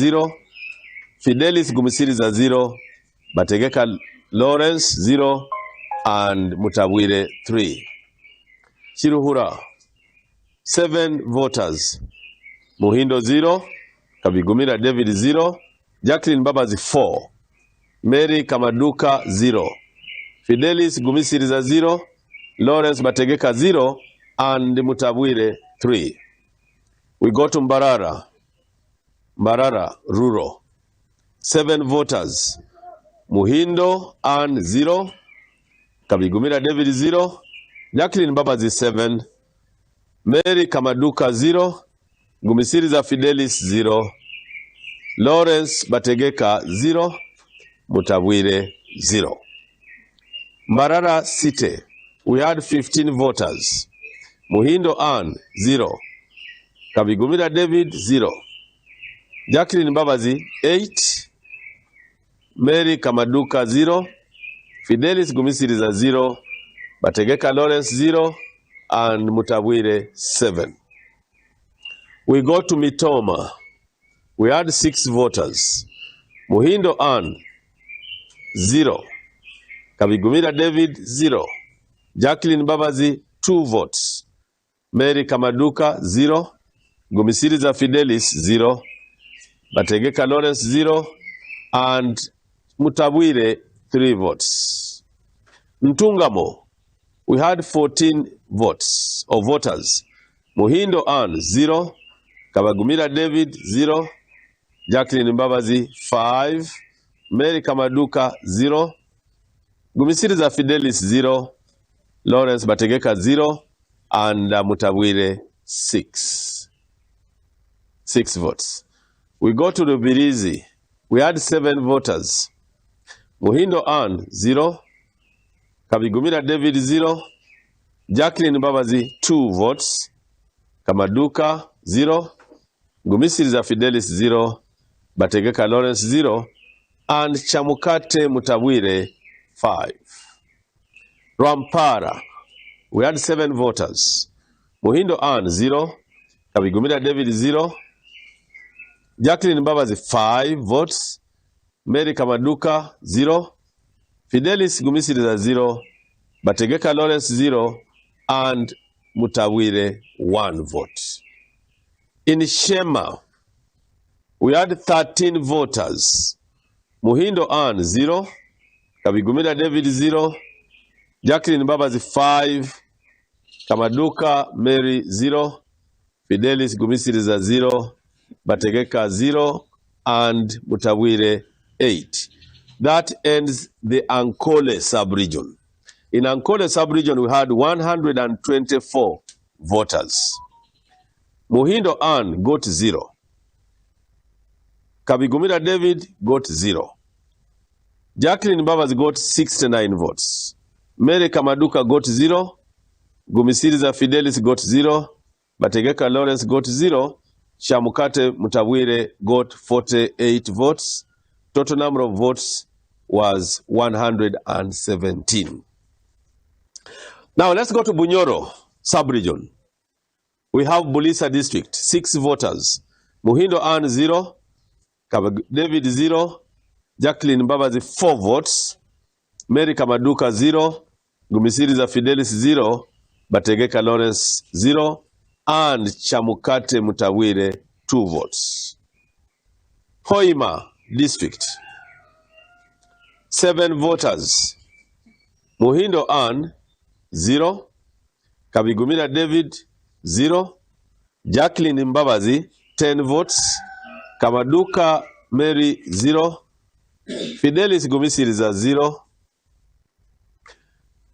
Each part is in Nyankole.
0, Fidelis Gumisiriza 0, Bategeka Lawrence 0 and Mutabwire 3. Kiruhura, 7 voters, Muhindo 0, Kabigumira David 0, Jacqueline Mbabazi 4, Mary Kamaduka 0, Fidelis Gumisiriza 0, Lawrence Bategeka 0 and Mutabwire 3. We go to Mbarara, Mbarara Rural, 7 voters, Muhindo Ann 0, Kabigumira David 0, Jacqueline Mbabazi 7, Mary Kamaduka 0, Gumisiriza Fidelis 0, Lawrence Bategeka 0, Mutabwire 0. Mbarara City, we had 15 voters. Muhindo Ann 0, Kabigumira David 0, Jacqueline Mbabazi 8, Mary Kamaduka 0, Fidelis Gumisiriza 0, Bategeka Lawrence 0, and Mutabwire 7. We go to Mitoma. We had 6 voters. Muhindo Ann 0, Kabigumira David 0, Jacqueline Mbabazi 2 votes, Mary Kamaduka 0, Gumisiriza Fidelis 0, Bategeka Lawrence 0, and Mutabwire 3 votes. Ntungamo, we had 14 votes or voters. Muhindo Ann 0, Kabagumira David 0, Jacqueline Mbabazi 5, Mary Kamaduka 0, Gumisiriza Fidelis 0, Lawrence Bategeka 0, and Mutabwire 6. 6 votes. We go to Rubirizi. We had 7 voters. Muhindo Ann 0, Kabigumira David 0, Jacqueline Mbabazi 2 votes, Kamaduka 0, Gumisiriza Fidelis 0, Bategeka Lawrence 0, and Chamukate Mutabwire 5. Rwampara, we had 7 voters. Muhindo Ann 0, Kabigumira David 0, Jacqueline Mbabazi 5 votes, Mary Kamaduka 0, Fidelis Gumisiriza 0, Bategeka Lawrence 0, and Mutabwire 1 vote. In Shema, we had 13 voters. Muhindo Ann 0, Kabigumira David 0, Jacqueline Mbabazi 5, Kamaduka Mary 0, Fidelis Gumisiriza 0, Bategeka 0, and Mutabwire 8. That ends the Ankole sub-region. In Ankole sub-region, we had 124 voters. Muhindo Ann got 0. Kabigumira David got 0. Jacqueline Mbabazi got 69 votes. Mary Kamaduka got 0. Gumisiriza Fidelis got 0. Bategeka Lawrence got 0. Shamukate Mutabwire got 48 votes. Total number of votes was 117. Now let's go to Bunyoro sub-region. We have Bulisa district, 6 voters. Muhindo Ann 0, David 0, Jacqueline Mbabazi 4 votes, Mary Kamaduka 0, Gumisiriza Fidelis 0, Bategeka Lawrence 0, and Chamukate Mutabwire 2 votes. Hoima district, 7 voters. Muhindo Ann 0, Kabigumira David 0, Jacqueline Mbabazi 10 votes, Kamaduka Mary 0, Fidelis Gumisiriza 0,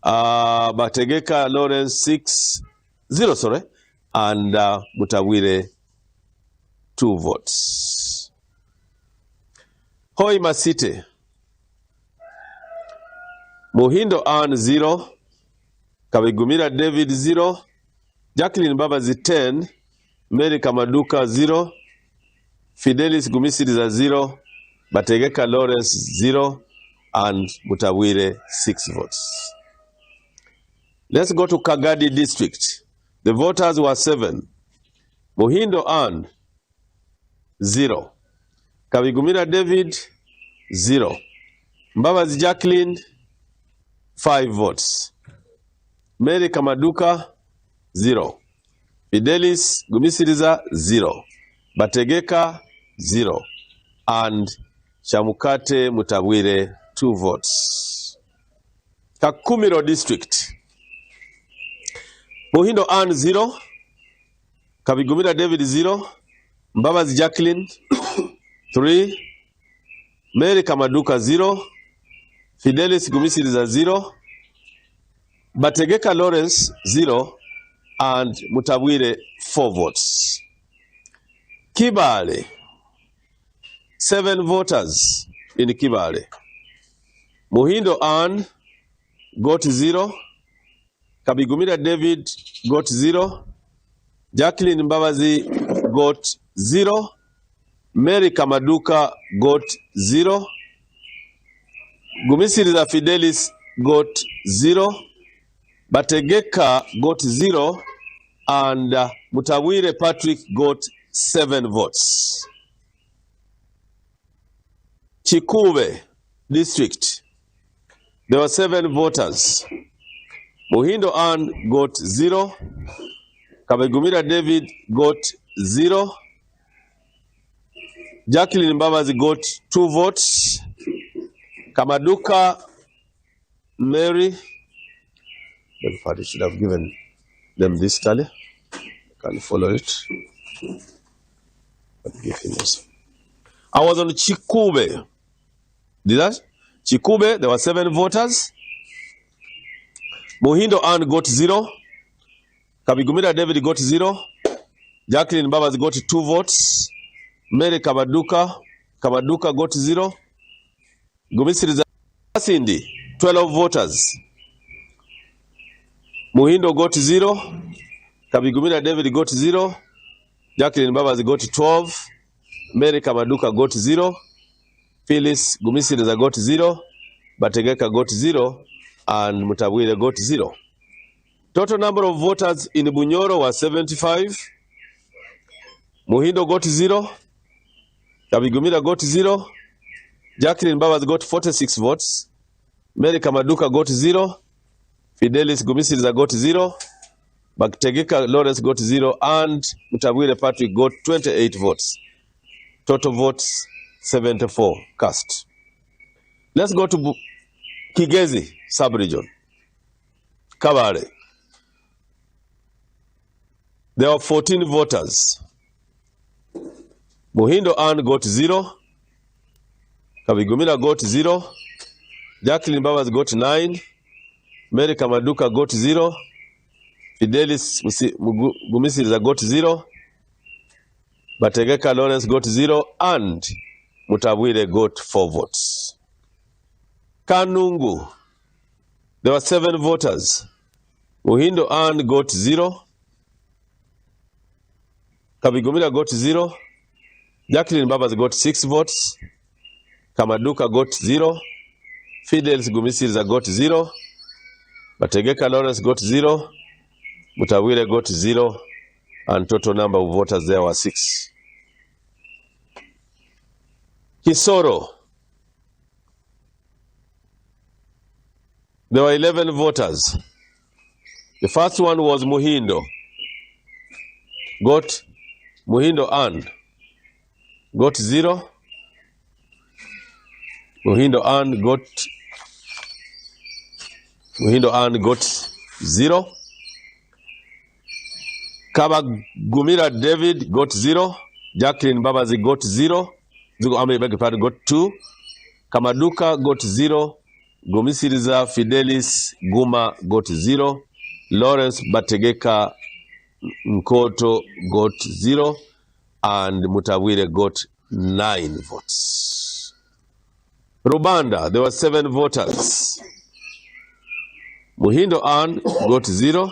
Bategeka Lawrence 6, 0, sorry, and Mutabwire 2 votes. Hoima City, Muhindo Ann 0, Kabigumira David 0, Jacqueline Mbabazi 10, Mary Kamaduka 0, Fidelis Gumisiriza 0, Bategeka Lawrence 0, and Mutabwire 6 votes. Let's go to Kagadi district. The voters were 7. Muhindo Ann 0. Kabigumira David, 0. Mbabazi Jacqueline, 5 votes. Mary Kamaduka, 0. Fidelis Gumisiriza, 0. Bategeka, 0. And Shamukate Mutabwire, 2 votes. Kakumiro District. Muhindo Ann, 0. Kabigumira David, 0. Mbabazi Jacqueline, 3. Mary Kamaduka, 0. Fidelis Gumisiriza, 0. Bategeka Lawrence, 0. And Mutabwire, 4 votes. Kibale, 7 voters in Kibale. Muhindo Ann got 0. Kabigumira David got 0. Jacqueline Mbabazi got 0. Mary Kamaduka got 0. Gumisiriza Fidelis got 0. Bategeka got 0. And Mutabwire Patrick got 7 votes. Chikube District, there were 7 voters. Muhindo Ann got 0. Kabigumira David got 0. Jacqueline Mbabazi got 2 votes. Kamaduka Mary, the party should have given them this tally. Can follow it. But give him also. I was on Chikube. Did that? Chikube, there were 7 voters. Muhindo Ann got 0. Kabigumira David got 0. Jacqueline Mbabazi got 2 votes. Mary Kamaduka got 0. Gumisiriza Cindy, 12 voters. Muhindo got 0. Kabigumira David got 0. Jacqueline Mbabazi got 12. Mary Kamaduka got 0. Phyllis Gumisiriza got 0. Bategeka got 0. And Mutabwire got 0. Total number of voters in Bunyoro was 75. Muhindo got 0. Kabigumira got 0. Jacqueline Mbabazi got 46 votes. Mary Kamaduka got 0. Fidelis Gumisiriza got 0. Bategeka Lawrence got 0. And Mutabwire Patrick got 28 votes. Total votes 74 cast. Let's go to Kigezi sub-region. Kabale. There were 14 voters. Muhindo Ann got 0. Kabigumira got 0. Jacqueline Mbabazi got 9. Mary Kamaduka got 0. Fidelis Gumisiriza got 0. Bategeka Lawrence got 0. And Mutabwire got 4 votes. Kanungu, there were 7 voters. Muhindo Ann got 0. Kabigumira got 0. Jacqueline Mbabazi got 6 votes. Kamaduka got 0. Fidelis Gumisiriza got 0. Bategeka Lawrence got 0. Mutabwire got 0. And total number of voters there were 6. Kisoro, there were 11 voters. The first one was Muhindo. Got Muhindo Ann. Got 0. Muhindo Ann got Muhindo Ann got 0. Kabagumira David got 0. Jacqueline Mbabazi got 0. Zigo Amri Beg got 2. Kamaduka got 0. Gumisiriza Fidelis Guma got 0. Lawrence Bategeka Nkoto got 0. And Mutabwire got 9 votes. Rubanda, there were 7 voters. Muhindo Ann got 0.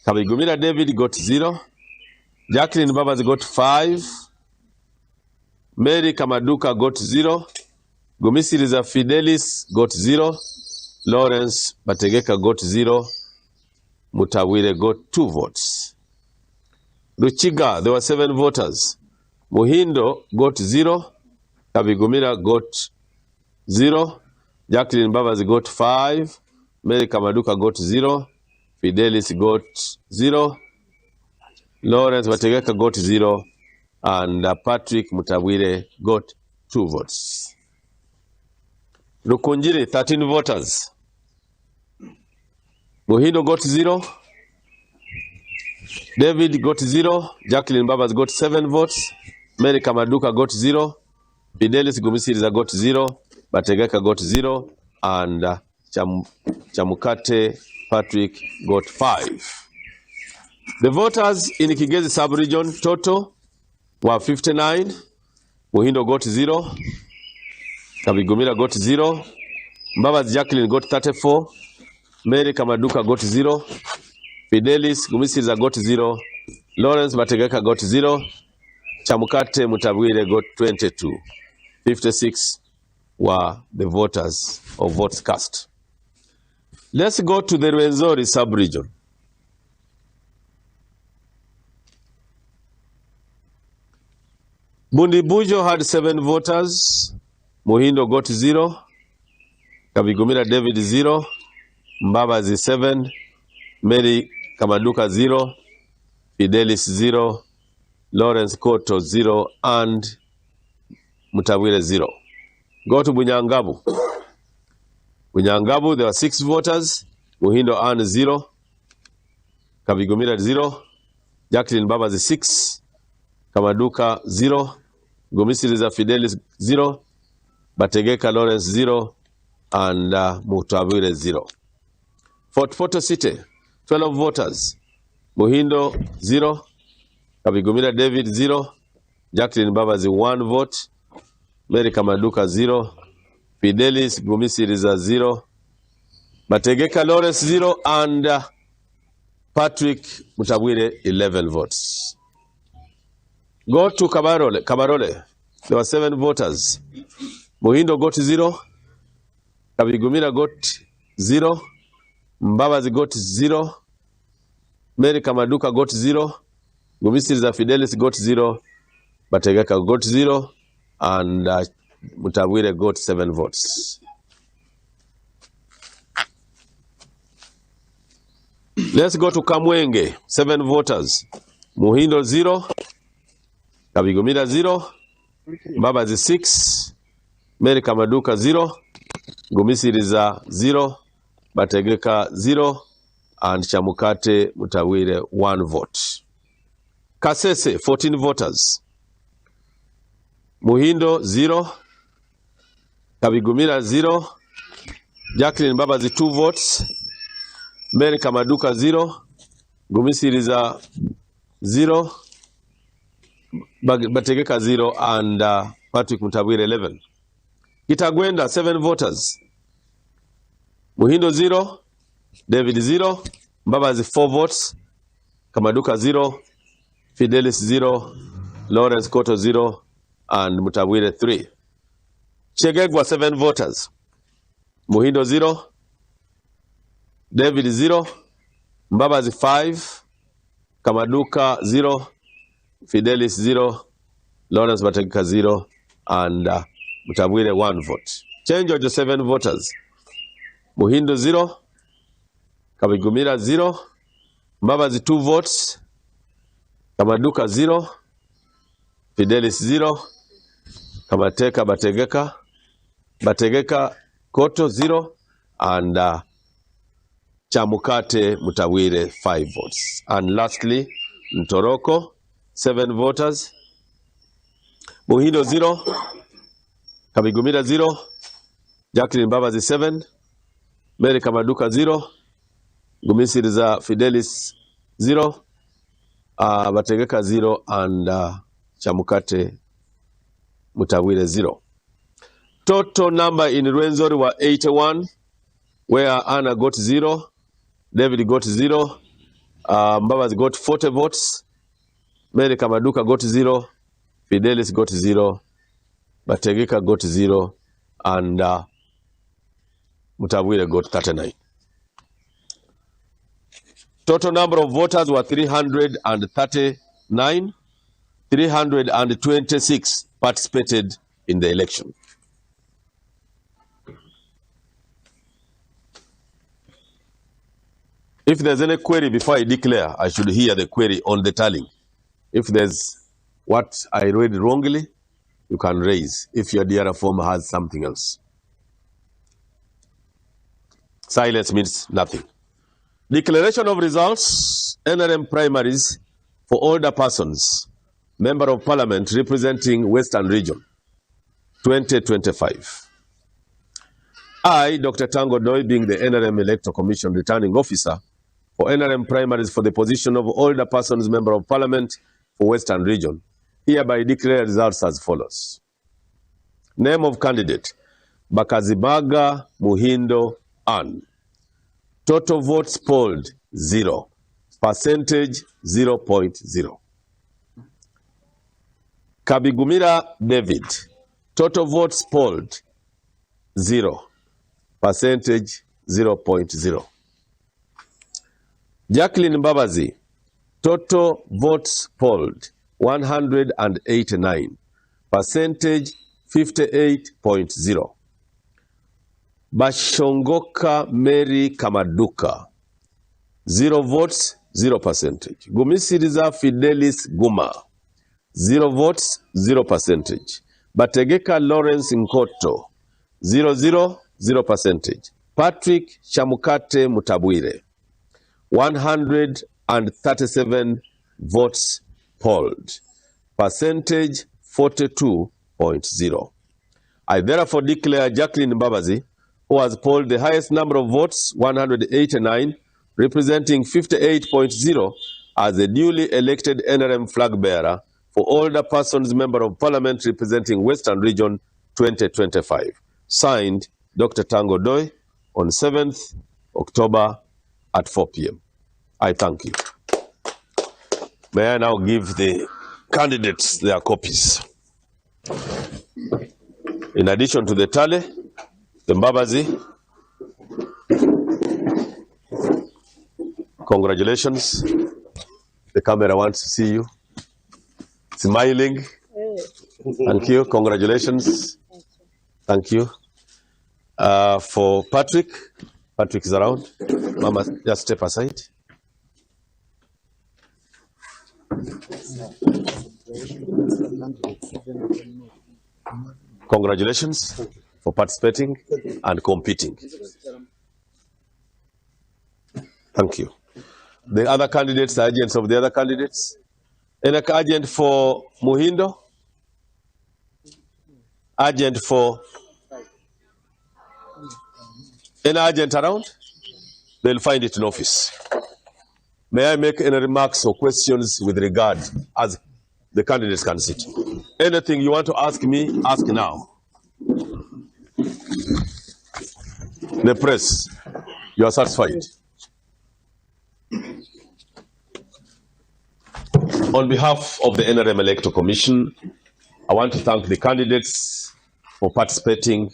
Kabigumira David got 0. Jacqueline Mbabazi got 5. Mary Kamaduka got 0. Gumisiriza Fidelis got 0. Lawrence Bategeka got 0. Mutabwire got 2 votes. Ruchiga, there were 7 voters. Muhindo got 0, Kabigumira got 0, Jacqueline Mbabazi got 5, Mary Kamaduka got 0, Fidelis got 0, Lawrence Bategeka got 0, and Patrick Mutabwire got 2 votes. Rukungiri, 13 voters. Muhindo got 0, David got 0, Jacqueline Mbabazi got 7 votes, Mary Kamaduka got 0, Fidelis Gumisiriza got 0, Bategeka got 0, and Chamukate Patrick got 5. The voters in Kigezi sub-region total were 59. Muhindo got 0, Kabigumira got 0, Mbabazi Jacqueline got 34, Mary Kamaduka got 0, Fidelis Gumisiriza got 0, Lawrence Bategeka got 0, Chamukate Mutabwire got 22. 56 were the voters or votes cast. Let's go to the Rwenzori sub-region. Bundibugyo had 7 voters. Muhindo got 0. Kabigumira David 0. Mbabazi 7. Mary Kamaduka 0. Fidelis 0. Lawrence Koto 0. And Mutabwire 0. Go to Bunyangabu. Bunyangabu, there were 6 voters. Muhindo earned 0. Kabigumira 0. Jacqueline Mbabazi 6. Kamaduka 0. Gumisiriza Fidelis 0. Bategeka Lawrence 0. And Mutabwire 0. Fort Portal City, 12 voters. Muhindo 0. Kabigumira David 0. Jacqueline Mbabazi 1 vote. Mary Kamaduka 0. Fidelis Gumisiriza 0. Bategeka Lawrence 0. And Patrick Mutabwire 11 votes. Go to Kabarole. Kabarole. There were 7 voters. Muhindo got 0. Kabigumira got 0. Mbabazi got 0. Mary Kamaduka got 0. Gumisiriza Fidelis got 0. Bategeka got 0. And Mutabwire got 7 votes. Let's go to Kamwenge, 7 voters. Muhindo 0, Kabigumira 0, Mbabazi 6, Mary Kamaduka 0, Gumisiriza 0, Bategeka 0, and Chamukate Mutabwire 1 vote. Kasese, 14 voters. Muhindo 0, Kabigumira 0, Jacqueline Mbabazi 2 votes, Mary Kamaduka 0, Gumisiriza 0, Bategeka 0, and Patrick Mutabwire 11. Kitagwenda 7 voters. Muhindo 0, David 0, Mbabazi 4 votes, Kamaduka 0, Fidelis 0, Lawrence Koto 0, and Mutabwire 3. Chegegwa 7 voters. Muhindo 0, David 0, Mbabazi 5, Kamaduka 0, Fidelis 0, Lawrence Bategeka 0, and Mutabwire 1 vote. Kyenjojo 7 voters. Muhindo 0, Kabigumira 0, Mbabazi 2 votes, Kamaduka 0, Fidelis 0, Kamateka Bategeka, Bategeka Koto 0, and Chamukate Mutabwire 5 votes. And lastly, Ntoroko, 7 voters, Muhindo 0, Kabigumira 0, Jacqueline Mbabazi 7, Mary Kamaduka 0, Gumisiriza Fidelis 0, Bategeka 0, and Chamukate Mutabwire 0. Total number in Rwenzori were 81, where Anna got 0, David got 0, Mbabazi got 40 votes, Mary Kamaduka got 0, Fidelis got 0, Bategeka got 0, and Mutabwire got 39. Total number of voters were 339. 326 participated in the election. If there's any query before I declare, I should hear the query on the tallying. If there's what I read wrongly, you can raise if your DR form has something else. Silence means nothing. Declaration of results, NRM primaries for older persons, Member of Parliament representing Western Region, 2025. I, Dr. Tanga Odoi, being the NRM Electoral Commission returning officer for NRM primaries for the position of older persons Member of Parliament for Western Region, hereby declare results as follows. Name of candidate, Bakazibaga Muhindo Ann. Total votes polled, 0. Percentage, 0.0. Kabigumira David. Total votes polled, 0. Percentage, 0.0. Jacqueline Mbabazi. Total votes polled, 189. Percentage, 58.0. Bashongoka Mary Kamaduka. 0 votes, 0 percentage. Gumisiriza Fidelis Guma. 0 votes, 0 percentage. Bategeka Lawrence Nkoto. 0, 0, 0 percentage. Patrick Shamukate Mutabwire. 137 votes polled. Percentage 42.0. I therefore declare Jacqueline Mbabazi, who has polled the highest number of votes, 189, representing 58.0, as the newly elected NRM flag bearer for older persons Member of Parliament representing Western Region 2025. Signed, Dr. Tanga Odoi on 7th October at 4 p.m. I thank you. May I now give the candidates their copies. In addition to the tally, the Mbabazi, congratulations. The camera wants to see you. Smiling. Thank you. Congratulations. Thank you. For Patrick, Patrick is around. Mama, just step aside. Congratulations for participating and competing. Thank you. The other candidates, the agents of the other candidates. Any agent for Muhindo? Agent for any agent around? They'll find it in office. May I make any remarks or questions with regard as the candidates can sit? Anything you want to ask me, ask now. The press, you are satisfied? On behalf of the NRM Electoral Commission, I want to thank the candidates for participating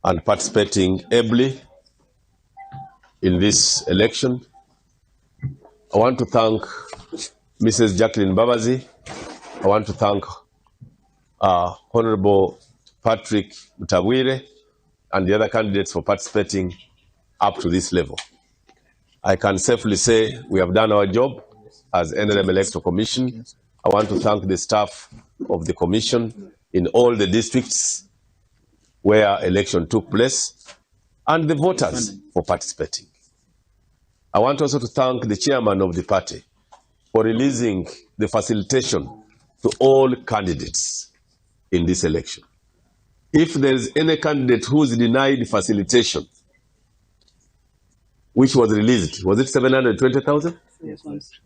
and participating ably in this election. I want to thank Mrs. Jacqueline Mbabazi. I want to thank Honorable Patrick Mutabwire and the other candidates for participating up to this level. I can safely say we have done our job as NRM Electoral Commission. I want to thank the staff of the commission in all the districts where election took place and the voters for participating. I want also to thank the chairman of the party for releasing the facilitation to all candidates in this election. If there is any candidate who is denied facilitation, which was released, was it 720,000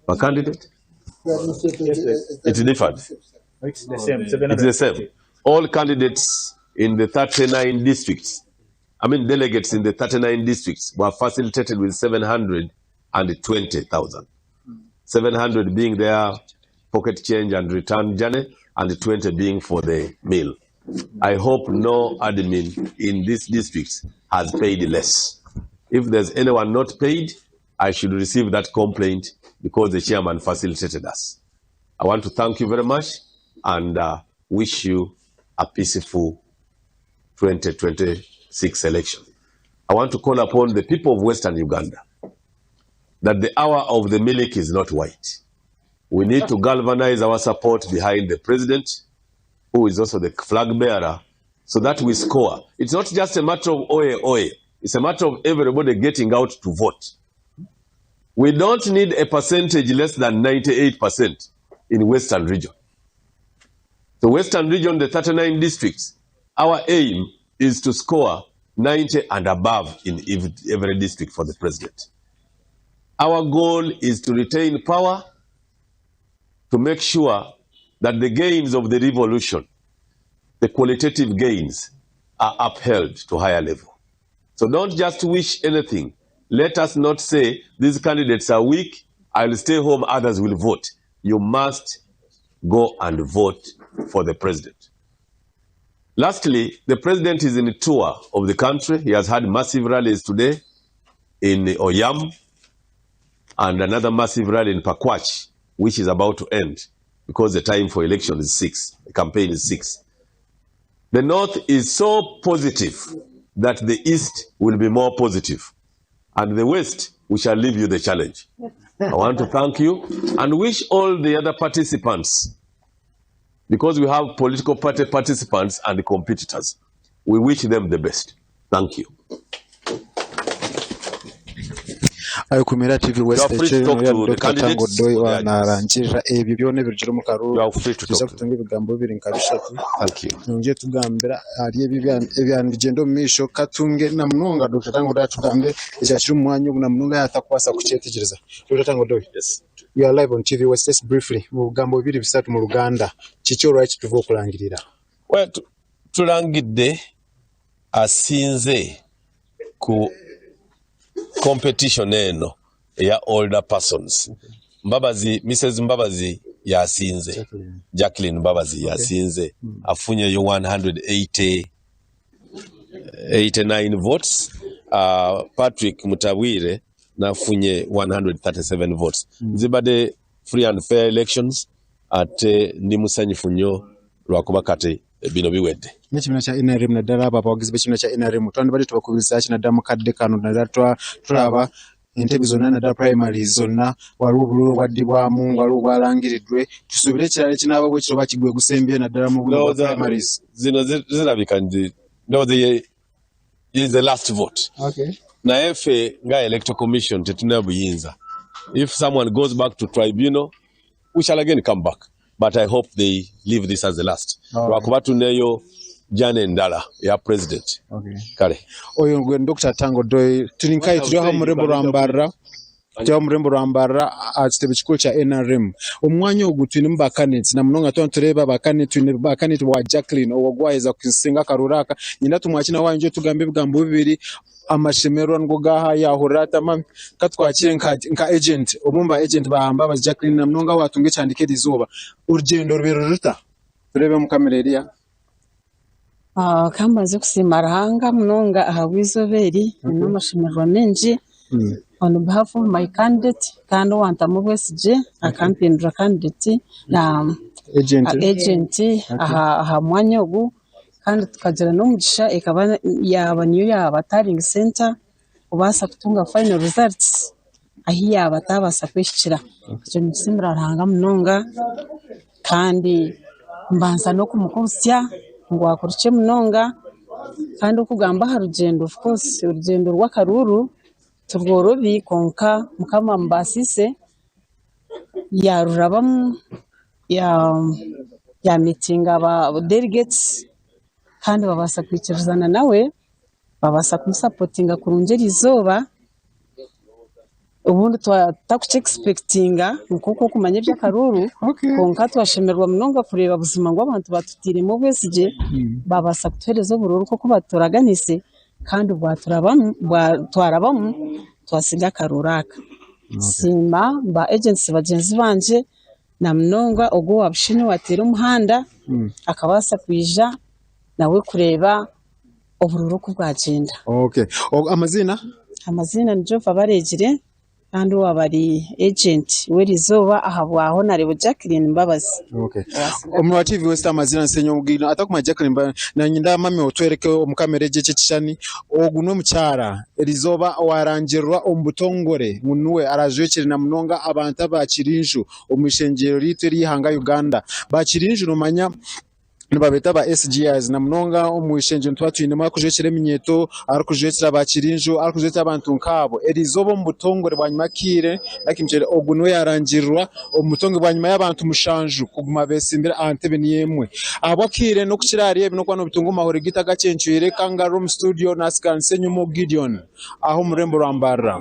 per candidate? It differed. It's the same. It's the same. All candidates in the 39 districts, I mean delegates in the 39 districts were facilitated with 720,000. 700 being their pocket change and return journey, and 20 being for the meal. I hope no admin in these districts has paid less. If there's anyone not paid, I should receive that complaint because the chairman facilitated us. I want to thank you very much and wish you a peaceful 2026 election. I want to call upon the people of Western Uganda that the hour of the milk is not white. We need to galvanize our support behind the president, who is also the flag bearer, so that we score. It's not just a matter of oye oye, it's a matter of everybody getting out to vote. We don't need a percentage less than 98% in Western region. The Western region, the 39 districts, our aim is to score 90 and above in every district for the president. Our goal is to retain power, to make sure that the gains of the revolution, the qualitative gains, are upheld to higher level. So don't just wish anything. Let us not say these candidates are weak, I'll stay home, others will vote. You must go and vote for the president. Lastly, the president is in a tour of the country. He has had massive rallies today in Oyam and another massive rally in Pakwach, which is about to end because the time for election is 6, the campaign is 6. The North is so positive that the East will be more positive. And the West, we shall leave you the challenge. I want to thank you and wish all the other participants, because we have political party participants and competitors, we wish them the best. Thank you. Ayekumira TV West ekyo Dr. Tango Doi narangirira ebyo byona ebirugire omu karuuru tuza kutunga ebigambo bibiri nka bishatu nongye tugambira ahari ebyo ebyandigyenda omu maisho katunge na munonga Dr. Tango Doi atugambe ekyakiri omu mwanya ogu na munonga yatakubaasa kukyetegyereza. Dr. Tango Doi, Yes. we are live on TV West. Just briefly, mu bigambo bibiri bisatu mu Luganda, kiki olwaki tuva okulangirira? Well, tulangidde asinze ku competition eno eya older persons. Mbabazi, Mrs. Mbabazi yasinze. Jacqueline Mbabazi yasinze. Afunyeyo 180 89 votes. Patrick Mutabwire nafunye 137 votes. Zibadde free and fair elections ate ndi musanyufu nnyo lwakuba kati bino biwedde. N'ekibiina kya NRM naddala abo abawagizi b'ekibiina kya NRM twandibadde tubakubiriza ki naddala mu kadde kano naddala tulaba entebe zonna naddala primaries zonna waliwo obululu obwaddibwamu waliwo obwalangiriddwe tusuubire ekirala ekinaaba bwe kityo oba kigwe gusembye naddala mu bululu bwa primaries. Zino zirabika nti ndowooza is the last vote. Naye ffe nga Electoral Commission tetulina buyinza. If someone goes back to tribunal, we shall again come back. But I hope they leave this as the last. Lwakuba tuneyo jana endala ya president. Kale. Oyo gwe Dr. Tango Doi turi nkahi turi aha omurembo rwa Mbarara turi aha omurembo rwa Mbarara aha kitebe kikuru kya NRM. Omu mwanya ogu twinemu ba candidates na munonga twaba nitureeba ba candidate twine ba candidate wa Jacqueline ogu owaheza kusinga akaruuru aka. Nyine tumwakire nawe ayongye tugambe ebigambo bibiri amashemererwa nigo gaaha yaahurira ata mami ka twakire nka nka agent omwe omu ba agent ba Mbabazi Jacqueline na munonga waatunga ekihandiiko eriizooba orugyendo rubaire ruta? Tureebe omu kamera eriya. Ka mbanze kusiima Ruhanga munonga ahabw'eizooba eri, nyine amashemererwa maingi on behalf of my candidate kandi owantamu obwesigye akampindura candidate agent aha mwanya ogu kandi tukagira n'omugisha ekaba yaaba niyo yaaba tallying centre kubaasa kutunga final results ahu yaaba ataabaasa kwehikira. Ekyo ninkisiimira Ruhanga munonga kandi mbanza n'okumukubutsya ngu akurukye munonga kandi okugamba aha rugyendo of course orugyendo rw'akaruuru tirworobi kwonka Mukama amubaasiise yaarurabamu yaamiitinga ba delegates kandi babaasa kwikirizana nawe. Babaasa kumusapotinga kurungi eriizooba, obundi tutakukyekisipekitinga nk'oku orikumanya eby'akaruuru kwonka twashemererwa munonga kureeba buzima ngu abantu batutairemu obwesigye babaasa kutuheereza oburuuru nk'oku baturaganiise kandi twarabamu twasinga akaruuru aka. Nsiima ba agents bagyenzi bangye na munonga ogwo owa Bushenyi owateire omuhanda akabaasa kwija nawe kureeba oburuuru oku bwagyenda. Okay. Amaziina? Amaziina ni Jova Baregire. Kandi owaaba ari agent w'erizooba ahabwa Honarebo Jacqueline Mbabazi. Okay. Omu wa TV West amazina nsenye omugina atakuma Jacqueline Mbabazi nanye ndamamya otwereke omu kamera egi eki ekishushani ogu n'omukyara erizooba owarangirirwa omu butongore ngu niwe arajwekyere na munonga abantu aba Kirinju omu ishengyero ryaitu ery'eihanga Uganda. Ba Kirinju nomanya nibabeeta ba SGIs na munonga omu ishengyero nituba twinemu arikujwekyera eminyeeto, arikujwekyera ba kirinju, arikujwekyera abantu nkaabo. Eriizooba omu butongore bwanyima akaire ogu niwe yaarangirirwa omu butongore bwanyima y'abantu mushanju kuguma beetsimbire aha ntebe niyo emwe. Ahabw'akaire n'okukira ahari ebi n'okuba noobitunga omu mahurire gaitu agakyencwire, ka ngarure omu situdiyo naatsigara nsenyumu Gideon aha omu rurembo rwa Mbarara.